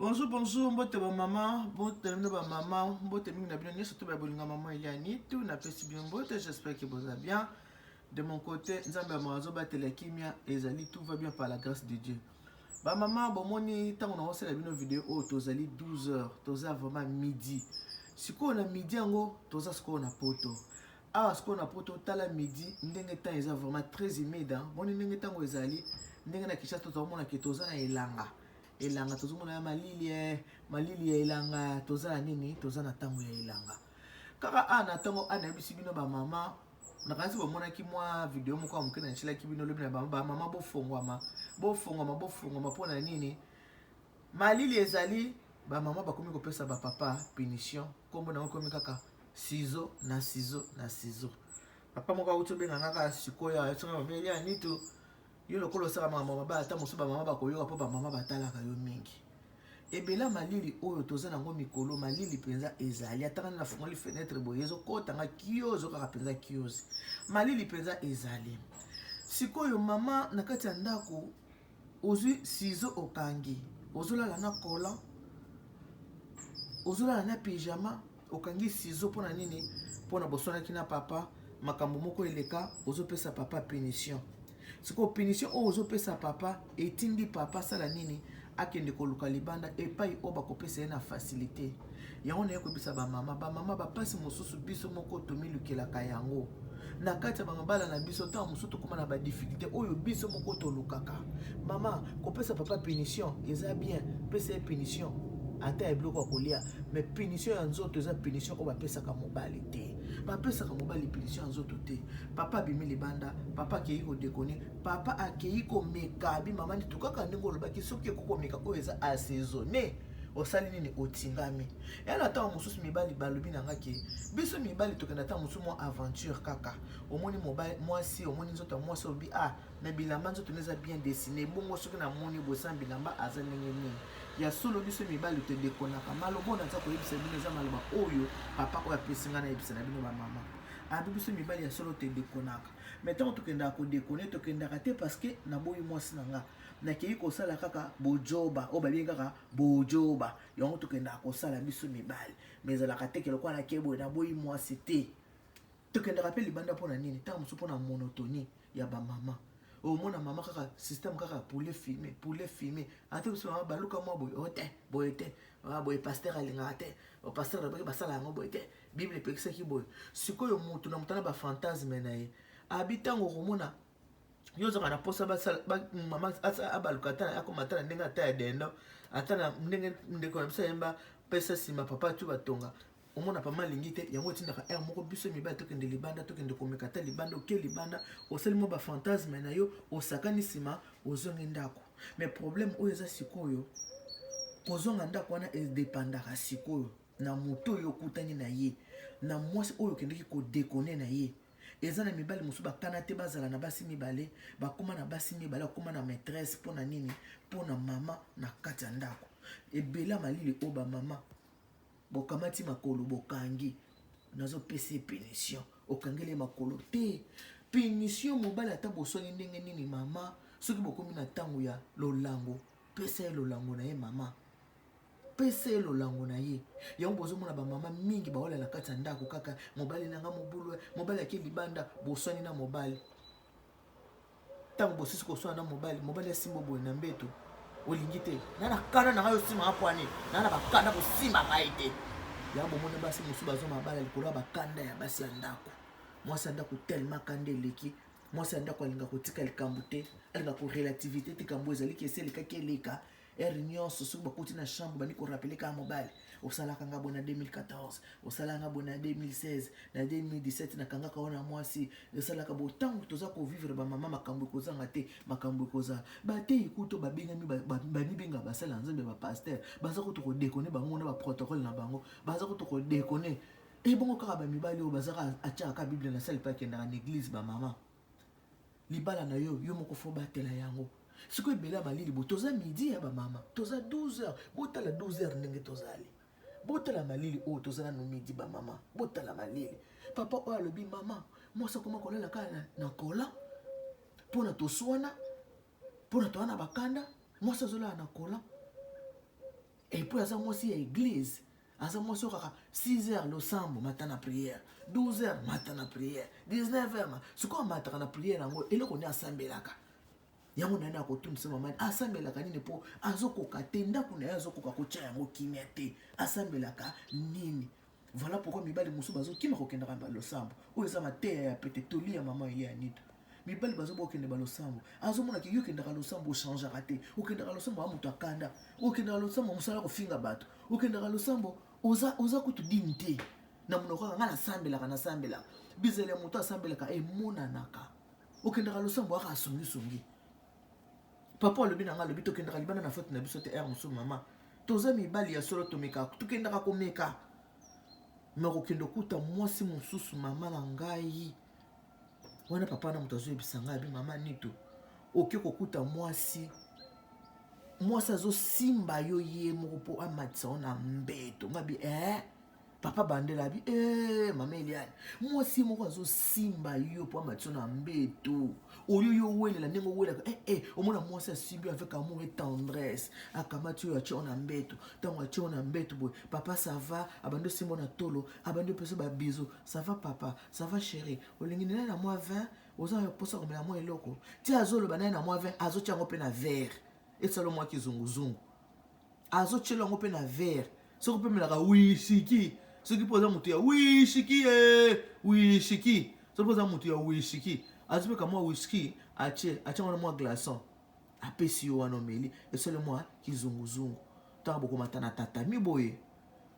Bonjour, bonjour, mbote ba mama, mbote na bino ba mama, mbote mingi na bino nyonso to ba bolinga mama Eliane tout na pesi bino mbote, j'espère que boza bien. De mon côté, Nzambe ya mawa azobatela kimia ezali tout va bien par la grâce de Dieu. Ba mama bomoni ntango nakosala bino video oyo tozali 12 heures, toza vraiment midi. Sikoyo na midi yango toza sikoyo na poto. Awa sikoyo na poto tala midi ndenge temps eza vraiment très humide, hein. Boni ndenge ntango ezali ndenge na Kinshasa tozomona ke toza na elanga. Elanga tozomona ya malili eh, malili ya elanga toza na nini? Toza na ntango ya elanga. Kaka awa na ntango awa nayebisi bino ba mama nakanisi bomonaki mwa video moko ya moke natielaki bino lobi na bamama bofongwama bofongwama bofongwama mpo na nini malili ezali bamama bakomi kopesa bapapa punition nkombo nango ekomi kaka sizo na sizo na sizo papa moko auti obenga nga kaka sikoyo ayesonga mameli ya nitu yo lokola osala makambo mabe ata mosusu bamama bakoyoka mpo bamama batalaka yo mingi ebele ya malili oyo toza nango mikolo malili mpenza ezali ata ngani nafungoli fenetre boye ezokota nga kiozo kaka mpenza kiozi malili mpenza ezali sikoyo mama na kati ya ndako ozwi sizo okangi ozolala na collant ozolala na pyjama okangi sizo mpo na nini mpo na boswanaki na papa makambo moko eleka ozopesa papa punition sikoyo punition oyo ozopesa papa etindi papa asala nini akende koluka libanda epai oyo bakopesa ye na facilité yango naye koyebisa bamama bamama bapasi mosusu biso moko tomilukelaka yango na kati ya bamabala na biso ntango mosusu tokóma na badifficulté oyo biso moko tolukaka mama kopesa papa punition eza bien pesa ye punition ata ya biloko ya kolia mais punition ya nzoto eza punition oyo bapesaka mobali te bapesaka mobali punition ya nzoto te papa abimi libanda papa akei kodekone papa akei komeka abi mama nitu kaka ndenge olobaki soki ekoki komeka oyo eza assaisonne osali nini otingami ya na ntango mosusu mibali balobi na nga ke biso mibali tokenda ntango mosusu mwa aventure kaka omoni mobali mwasi omoni nzoto ya mwasi olobi ah na bilamba nzoto eza bien dessine bongo soki namoni bosan bilamba aza ndenge nini ya solo biso mibali todekonaka maloba oyo naza koyebisa bino eza maloba oyo papa oyo apesi ngai nayebisa na bino bamama abi biso mibali ya solo todekonaka mais ntango tokendaka kodekone tokendaka te parce que naboyi mwasi na nga nakei kosala kaka bojoba oyo babengi kaka bojoba yango tokendaka kosala biso mibali mais ezalaka te ke lokola nakei boye naboyi mwasi te tokendaka mpe libanda mpo na nini ntango mosusu mpo na monotonie ya bamama omona mama kaka système kaka poulet fumé poulet fumé ate biso mama baluka mwa boye o te boye te boye pasteur alingaka te pasteur alobaki basala yango boye te bible epekisaki boye sikoyo motu na moto na bafantasme na ye abi ntango okomona yo ozalaka na mposa mama abaluka ata akoma ata na ndenge ata ya dendo ata na ndenge ndeko na biso ayemba pesa nsima papa tu batonga omona pama alingi te yango etindaka heure moko biso mibali tokende libanda tokende komeka ata libanda oke libanda osali mwa bafantasme na yo osakani nsima ozongi ndako mais problème oyo eza sikoyo kozonga ndako wana edepandaka sikoyo na moto oyo okutani na ye na mwasi oyo okendeki kodekone na ye eza na mibali mosusu bakana te bazala na basi mibale bakóma na basi mibale akóma na maîtresse mpo na nini mpo na mama na kati ya ndako ebele ya malili oyo bamama bokamati makolo bokangi nazopesa ye punition okangeli ye makolo te punition mobali ata boswani ndenge nini mama soki bokomi na ntango ya lolango pesa ye lolango na ye mama pesa ye lolango na ye yango bozomona bamama mingi baola na kati ya ndako kaka mobali na nga mobulu mobali ake libanda boswani na mobali ntango bosisi koswana na mobali mobali asimba boye na mbeto olingi te na na kanda na ngai osimba nga pwani na na bakanda kosimba ngai te yango bomoni basi mosusu bazwa mabala likolo ya bakanda ya basi ya ndako mwasi ya ndako tellement kanda eleki mwasi ya ndako alinga kotika likambo te alinga korelativité te likambo ezali kesi elekaki eleka heure nyonso soki bakoti na chambre bandi korapele kaka mobali osalaka nga boye na 2014 osalaka nga boye na 2016 na 2017 nakangaka wana mwasi esalaka bo ntango toza kovivre bamama makambo ekozanga te makambo ekozala bateyi kuto babengami bamibenga basala ya nzambe bapaster baza kutu kodekone bango na baprotocole na bango baza kutu kodekone ebongo kaka bamibali oyo bazaka atiaka kaka bible na sale mpe akendaka na eglise bamama libala na yo yo moko fo batela yango sikoyo ebele ya malili bo toza midi ya bamama toza 12 heures botala 12 heures ndenge tozali botala malili oyo toza nano midi bamama botala malili papa oyo alobi mama mwasi akoma kolala kaka na kola mpo na toswana mpo na toza na bakanda mwasi azolala na kola. Et puis aza mwasi ya église, aza mwasi oyo kaka 6 heures losambo, mata na prière, 12 heures mata na prière, 19 heures. Sikoyo amataka na prière yango, eloko nde asambelaka yango nani? Akotunisa mama asambelaka nini mpo azokoka te ndako na ye, azokoka kotya yango kimia te, asambelaka nini? Voilà pourquoi mibali mosusu bazokima kokendaka balosambo. Oyo eza mateya ya pete, toli ya mama Eli Anita. Mibali bazoba okende balosambo, azomonaki yo okendaka losambo, ochangeaka te. Okendaka losambo, a moto akanda. Okendaka losambo, mosala kofinga bato. Okendaka losambo, oza kutu dini te na monoko kaka. Ngai nasambelaka, nasambelaka. Bizali ya moto asambelaka emonanaka. Okendaka losambo aka asongisongi. Papa alobi na ngai, alobi tokendaka libanda na faute na biso te. Ere mosusu, mama, toza mibali ya solo, tomekaka, tokendaka komeka. Me kokende okuta mwasi mosusu, mama na ngai wana, papa na moto azoyebisa ngai, abi mama Nito, oke kokuta mwasi, mwasi azosimba yo ye moko mpo amatisa yo na mbeto. Ngai bi eh, papa bandela, abi eh, mama Eliane, mwasi moko azosimba yo mpo amatisa yo na mbeto. Oyo yo owelela ndenge owelaka, eh, eh, omona mwasi asimbi yo avec amour et tendresse, akamati oyo, atie yo na mbeto. Ntango atie yo na mbeto boye, papa, ça va? Abandi osimba na tolo, abandi opesa babisous. Ça va papa? Ça va chéri? Olingi nini na mwa vin? Oza na mposa komela mwa eloko? Ti azoloba naye na mwa vin, azotia yango mpe na verre, esala mwa kizunguzungu, azotiela yango mpe na verre. Soki mpe melaka whisky, soki mpe oza moto ya whisky, e whisky, soki mpe oza moto ya whisky, azopeka mwa whisky, atie wana mwa glaçon, apesi yo wana, omeli, esali mwa kizunguzungu. Ntango bokomata na tatami boye,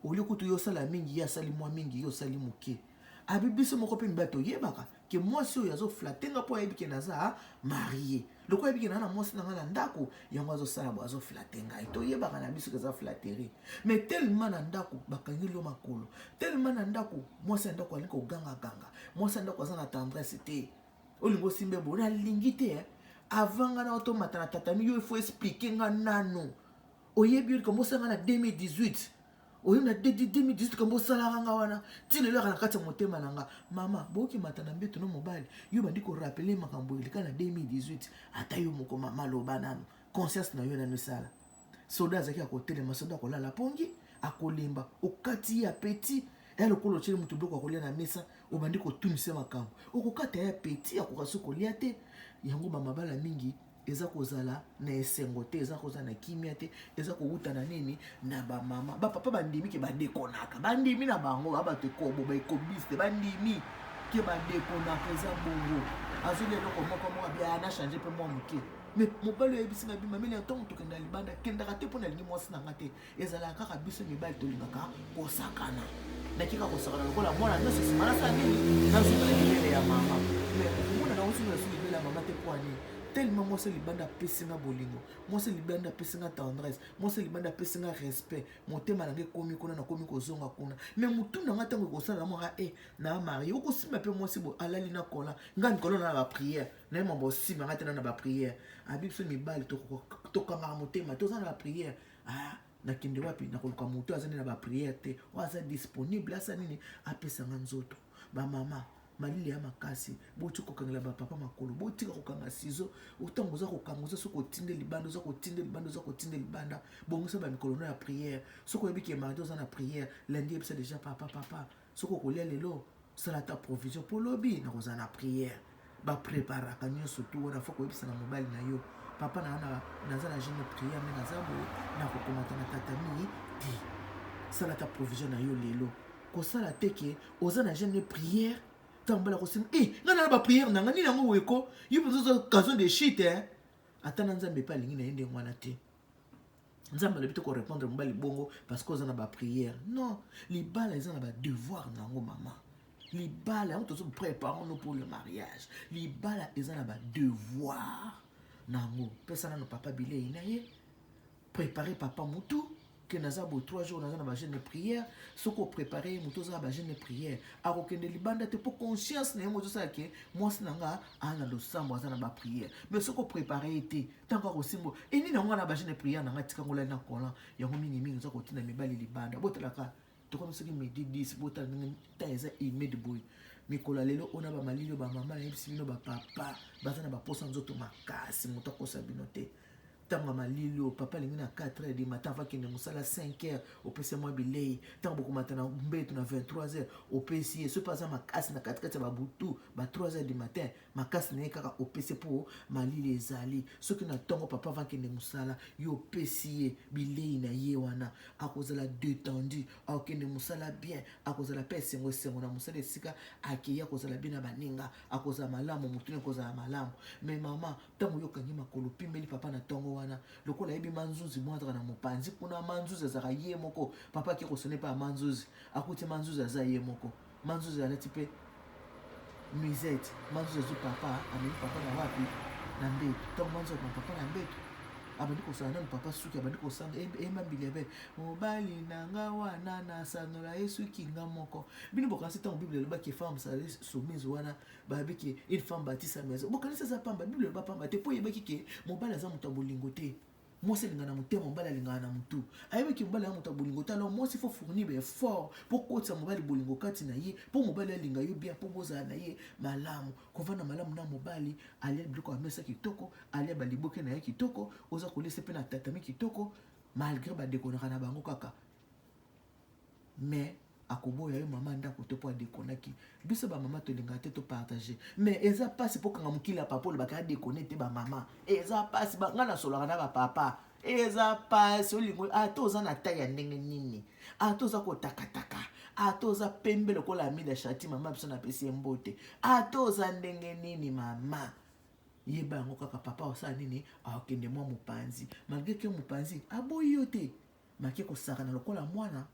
olie kutu yo osala mingi, ye asali mwa mingi, ye osali moke. Abi biso moko mpe mibali toyebaka ke mwasi oyo azoflatter nga mpo ayebi ke naza marié. Lokola ayebi ke naa na mwasi na ngai na ndako, yango azosala bo, azoflatter ngai. Toyebaka na biso ke eza flatterie. Mais tellement na ndako bakangeli yo makolo, tellement na ndako mwasi ya ndako alingi kogangaganga, mwasi ya ndako aza na tendresse te. Olingi osimbe boye, nalingi te. Avant nga na otomata na tatami, yo il faut expliquer nga nanu. Oyebi yo likambo osala nga na 2018, oyebi na 2018 kambo osalaka nga wana, ti lelo yaka na kati ya motema na nga. Mama, bokimata na mbeto no mobali, yo bandi korappeler makambo eleka na 2018. Ata yo moko mama, loba nanu, conscience na yo nanu esala. Soda azalaki akotelema, soda akolala pongi, akolemba. Okati ye appétit ya lokola otieli moto biloko akolia na mesa, obandi kotunisa makambo, okokata ye appétit, akoka so kolia te. Yango bamabala mingi eza kozala na esengo te, eza kozala na kimia te. Eza kowuta na nini? Na bamama. Bapapa bandimi ke badekonaka, bandimi na bango ba bato ekobo, baekobiste, bandimi ke badekonaka. Eza bongo, azolia eloko moko moko, abia na change mpe mwa moke. Mais mobali oyebisi nga, bima meli, ntango tokenda libanda, kendaka te mpo nalingi mwasi na nga te. Ezalaka kaka biso mibali tolingaka kosakana. Nakika kosakana lokola mwana nyonso, nsima nasala nini? Nazonga na libele ya mama. Mais okomona naozonga so libele ya mama te. Mpo nini? Tellement mwasi libanda apesi nga bolingo, mwasi libanda apesi nga tendresse, mwasi libanda apesi nga respect, motema na nga ekomi kuna, nakomi kozonga kuna. Mais motu na nga, ntango ekosala na mwaka e na marié, okosimba mpe mwasi boye alali na kola nga mikolo na baprière na ye, mambo osimba nga te na baprière. Abi biso mibali tokangaka motema, toza na baprière. Ah, nakende wapi? Nakoluka moto aza nde na baprière te, oyo aza disponible, asa nini, apesanga nzoto. Bamama, malili ya makasi, botika kokangela bapapa makolo, botika kokanga ciseau. Ntango oza kokanga, oza soki otinde libanda, oza kotinde libanda, oza kotinde libanda. Bongisa bamikolo no ya prière. Soki oyebi ke mardi oza na prière, lundi yebisa déjà papa: papa, soki okolia lelo, sala ata provision mpo lobi nakozala na prière. Bapreparaka nyonso tu wana. Faut koyebisa na mobali na yo: papa, na naza na jeûne prière, me naza boye, nakokomata na tatami te, sala ata provision na yo lelo. Kosala te ke oza na jeûne prière, ntango mbala kosimba e ngai na baprière na ngai nini yango weko yo mpenza oza occasion de chute. Ata na Nzambe mpe alingi na ye ndenge wana te. Nzambe alobi te korépondre mobali bongo parce que oza na baprière. Non, libala eza na badevoir na yango. Mama, libala yango tozo préparons nous pour le mariage. Libala eza na badevoir na yango. Pesa nano papa bilei na ye, préparer papa mutu ke naza boye, 3 jours naza na bajeûne prière. Soki oprépare ye motu oza na bajeûne prière, akokende libanda te mpo conscience na ye moto osala ke mwasi na nga aa na losambo, aza na baprière. Mais soki oprépare ye te, ntango akosimbo enini yango nga na bajeûne prière na nga, tika ngolali na kolan yango. Mingimingi eza kotina mibali libanda. Botalaka, tokomi soki midi 10, botala ndenge ntan eza humide boye mikolo ya lelo oyo na bamalili oyo. Bamama, nayebisi bino, bapapa baza na baposa nzoto makasi. Moto akosa bino te. Ntango ya malili oyo papa alingi na 4 heures du matin ava kende mosala 5 heures, opesi ye mwa bilei. Ntango bokomata na mbeto na 23 heures, opesi ye. Soki mpe aza makasi na katikati ya babutu ba 3 heures du matin, makasi na ye kaka opesi ye mpo malili ezali. Soki na ntongo papa ava kende mosala, yo opesi ye bilei na ye wana, akozala detendu, akokende mosala bien, akozala mpe esengo esengo na mosala esika akei, akozala bien na baninga, akozala malamu, motu na ekozala malamu. Mais mama, ntango yo okangi makolo, opimbeli papa na ntongo wana, lokola ayebi manzuzi mwa azalaka na mopanzi kuna, manzuzi azalaka ye moko. Papa ake kosone mpe ya manzuzi, akuti manzuzi aza ye moko, manzuzi alati mpe nuisette. Manzuzi azwi papa, amemi papa na wapi? Na mbeto. Ntango manzuzi akoma papa na mbeto, abandi kosala nanu papa suki, abandi kosanga eyemba mbili ya be mobali na nga wana nasanola ye suki nga moko. Bino bokanisi ntango Bible elobaki femme sale soumise wana, bayebi ke une femme bâtit sa maison, bokanisi eza pamba? Bible eloba pamba te, mpo eyebaki ke mobali aza moto ya bolingo te. Mwasi alingaka na motema, mobali alingaka na motu. Ayebaki mobali aza moto ya bolingo te, alors mwasi faut fournir ba effort mpo kotisa mobali bolingo kati na ye, mpo mobali alinga yo bien, mpo bozala na ye malamu, kovanda malamu na mobali. Alia biloko ya mesa kitoko, alia baliboke na ye kitoko, oza kolesa mpe na tatami kitoko, malgré badekonaka na bango kaka, mais akoboya yo mama ndako te mpo adekonaki. Biso bamama tolingaka te topartage, mais eza mpasi mpo kanga mokili ya papa olobaka adekone te. Bamama, eza mpasi. Ngai nasolaka na bapapa, eza mpasi. Olingo ata oza na tai ya ndenge nini, ata oza kotakataka, ata oza pembe lokola Amida Shati, mama biso napesi ye mbote, ata oza ndenge nini, mama, yeba yango kaka, papa osala nini? Akokende mwa mopanzi, malgré ke mopanzi aboyi yo te, make kosakana lokola mwana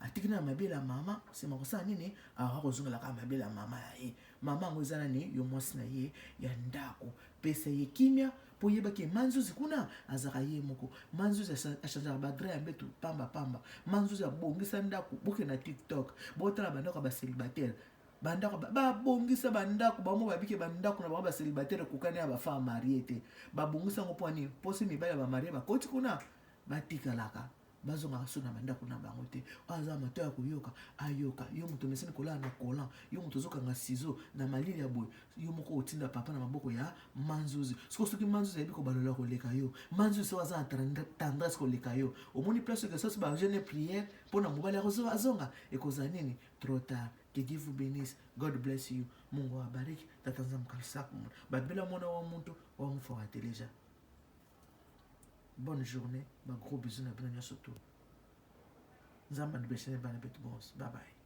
atiki na mabele ya mama. Nsima kosala nini? Akoka kozongelaka mabele ya mama ya ye. Mama yango eza nani? Yo mwasi na ye ya ndako. Pesa ye kimia, mpo oyebaki manzuzi kuna azalaka ye moko. Manzuzi achangeaka badraps ya mbeto pamba pamba. Manzuzi abongisa ndako. Bokende na TikTok, botala bandako ya bacélibataire, bandako babongisa, bandako bango babike, bandako na bango bacélibataire ekokani ya bafemme mariée te. Babongisa yango mpo nini? Mposi mibali ya bamariés bakoti kuna, batikalaka, bazongaka so na bandako na bango te. Oyo aza mato ya koyoka, ayoka. Yo moto omesani kolala na collant, yo moto ozokanga ciseau na malili ya boye, yo moko otinda papa na maboko ya manzuzi. Siko soki manzuzi ayebi kobalola koleka yo, manzuzi soki aza na tendresse koleka yo, omoni place oke sosi bajeûne, prière mpo na mobali azonga, ekozala nini? Trop tard. Que Dieu vous bénisse. God bless you. Mungu awabariki. Tata Nzambe kalisa babela mwana wa muntu wa mufaka teleja. Bonne journée, ba gros bisous na bino nyonso. Tu Nzambe andibeshene bana betu bonso. Bye bye.